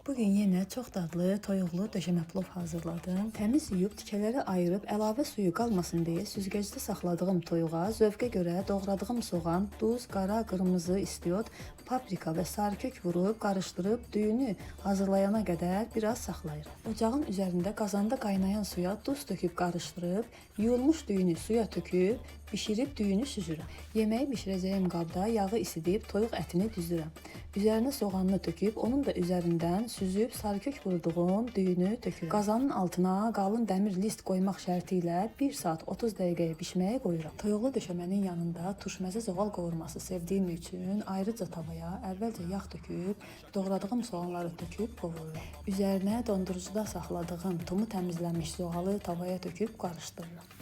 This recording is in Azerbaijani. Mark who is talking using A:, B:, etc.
A: Bugün yenə çox dadlı toyuqlu döşəmə plov hazırladım. Təmiz yuyub tikələri ayırıb əlavə suyu qalmasın deyə süzgəcdə saxladığım toyuğa zövqə görə doğradığım soğan, duz, qara, qırmızı istiot, paprika və sarı kök vurub qarışdırıb düyünü hazırlayana qədər biraz saxlayıram. Ocağın üzərində qazanda qaynayan suya duz töküb qarışdırıb, yuyulmuş düyünü suya töküb, bişirib düyünü süzürəm. Yeməyi bişirəcəyim qabda yağı isidib toyuq ətini düzürəm. Üzərinə soğanını töküb, onun da üzərindən süzüb sarı kök vurduğum düyünü tökürəm. Qazanın altına qalın dəmir list qoymaq şərti ilə 1 saat 30 dəqiqəyə bişməyə qoyuram. Toyuqlu döşəmənin yanında turşməzə zoğal qovurması sevdiyim üçün ayrıca tavaya əvvəlcə yağ töküb, doğradığım soğanları töküb qovururam. Üzərinə dondurucuda saxladığım tumu təmizlənmiş zoğalı tavaya töküb qarışdırıram.